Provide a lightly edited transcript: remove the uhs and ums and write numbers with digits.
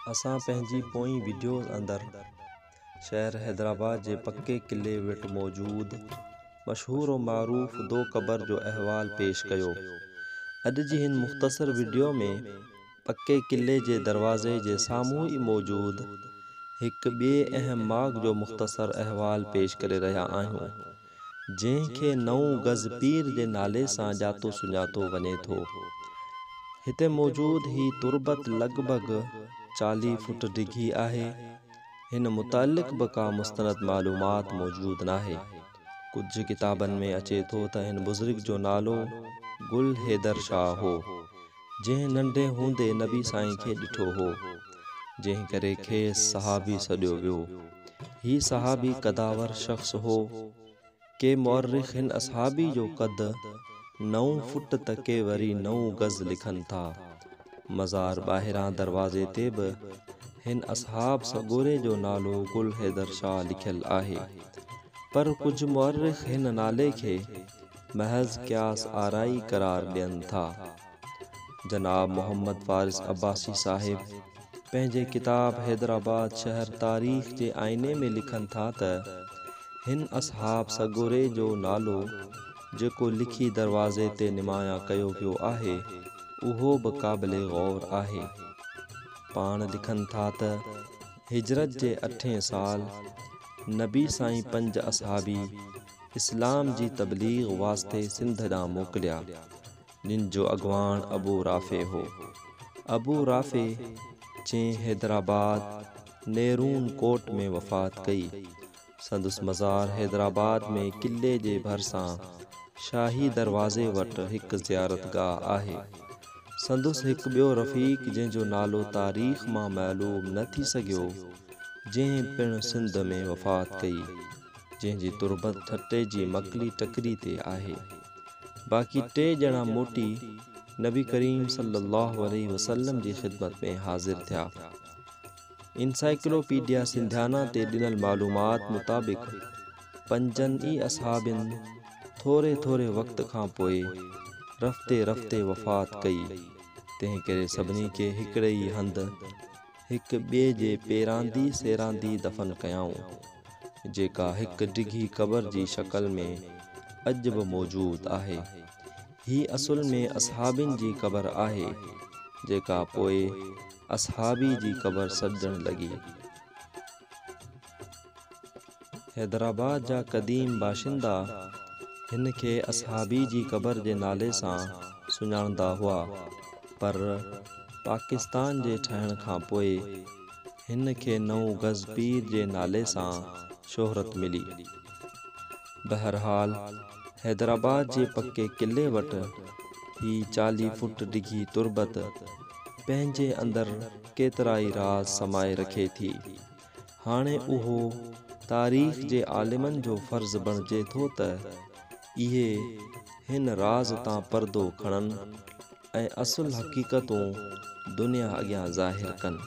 اسان پنهنجي پوئين وڊيوز اندر شهر حيدرآباد جي پڪي قلعي وٽ موجود مشهور و معروف دو قبر جو احوال پيش ڪيو. اڄ جي هن مختصر وڊيو ۾ پڪي قلعي جي دروازي جي سامهون ئي موجود هڪ ٻئي اهم ماڳ جو مختصر احوال پيش ڪري رهيا آهيون. جنهن کي نئون گز پير جي نالي سان ڄاتو سڃاتو وڃي ٿو. هتي موجود هي تربت لڳ ڀڳ 40 فوٽ ڊگهي آهي. هن متعلق به ڪا مستند معلومات موجود ناهي. ڪجهه ڪتابن ۾ اچي ٿو ته هن بزرگ جو نالو گل حيدر شاهه هو، جنهن ننڍي هوندي نبي سائين کي ڏٺو هو، جنهن ڪري کيس صحابي سڏيو ويو. هي صحابي قداور شخص هو. ڪي مؤرخ هن اصحابي جو قد نو فٽ ته ڪي وري 9 گز لکن ٿا. مزار ٻاهران دروازي تي به هن اصحاب سڳوري جو نالو گل حيدر شاهه لکيل آهي. پر ڪجهه مؤرخ هن نالي کي محض قياس آرائي قرار ڏين ٿا. جناب محمد فارس عباسي صاحب پنهنجي ڪتاب حيدرآباد شهر تاريخ جي آئيني ۾ لکن ٿا ته هن اصحاب سڳوري جو نالو جيڪو لکي دروازي تي نمايان ڪيو ويو آهي اهو به قابل غور آهي. پاڻ لکن ٿا ته هجرت جي اٺين سال نبي سائين پنج اصحابي اسلام جي تبليغ واسطي سنڌ ڏانهن موڪليا. جن جو اڳواڻ ابو رافع هو. ابو رافع جنهن حيدرآباد نيرون ڪوٽ ۾ وفات ڪئي. سندس مزار حيدرآباد ۾ قلعي جي ڀرسان شاهي دروازي وٽ هڪ زيارتگاهه آهي. سندس هڪ ٻيو رفيق جنهن جو نالو تاريخ مان معلوم نه ٿي سگهيو، جنهن پڻ سنڌ ۾ وفات ڪئي، جنهن جي تربت ٺٽي جي مڪلي ٽڪري تي آهي. باقي ٽي ڄڻا موٽي نبي ڪريم صلي الله عليه وسلم جي خدمت ۾ حاضر ٿيا. انسائيڪلوپيڊيا سنڌيانا تي ڏنل معلومات مطابق پنجن ئي اصحابين ٿوري ٿوري وقت کان پوء رفتي رفتي وفات ڪئي، تنهن ڪري سڀني کي هڪڙي ئي هنڌ هڪ ٻئي جي پيراندي سيراندي دفن ڪيائون، جيڪا هڪ ڊگهي قبر جي شڪل ۾ اڄ به موجود آهي. هي اصل ۾ اصحابين جي قبر آهي، جيڪا پوء اصحابي جي قبر سڏجڻ لڳي. حيدرآباد جا قديم باشندا هن کي اصحابي جي قبر جي نالي سان سڃاڻندا هئا، پر پاڪستان جي ٺهڻ کان پوء هن کي نئون گز پير جي نالي سان شهرت ملي. بهرحال حيدرآباد جي پڪي قلعي وٽ هي 40 فوٽ ڊگهي تربت پنهنجي اندر ڪيترائي راز سمائي رکي ٿي. هاڻي اهو تاريخ جي عالمن جو فرض بڻجي ٿو ته اهي هن راز تان پردو کڻن ۽ اصل حقيقتون دنيا اڳيان ظاهر ڪن.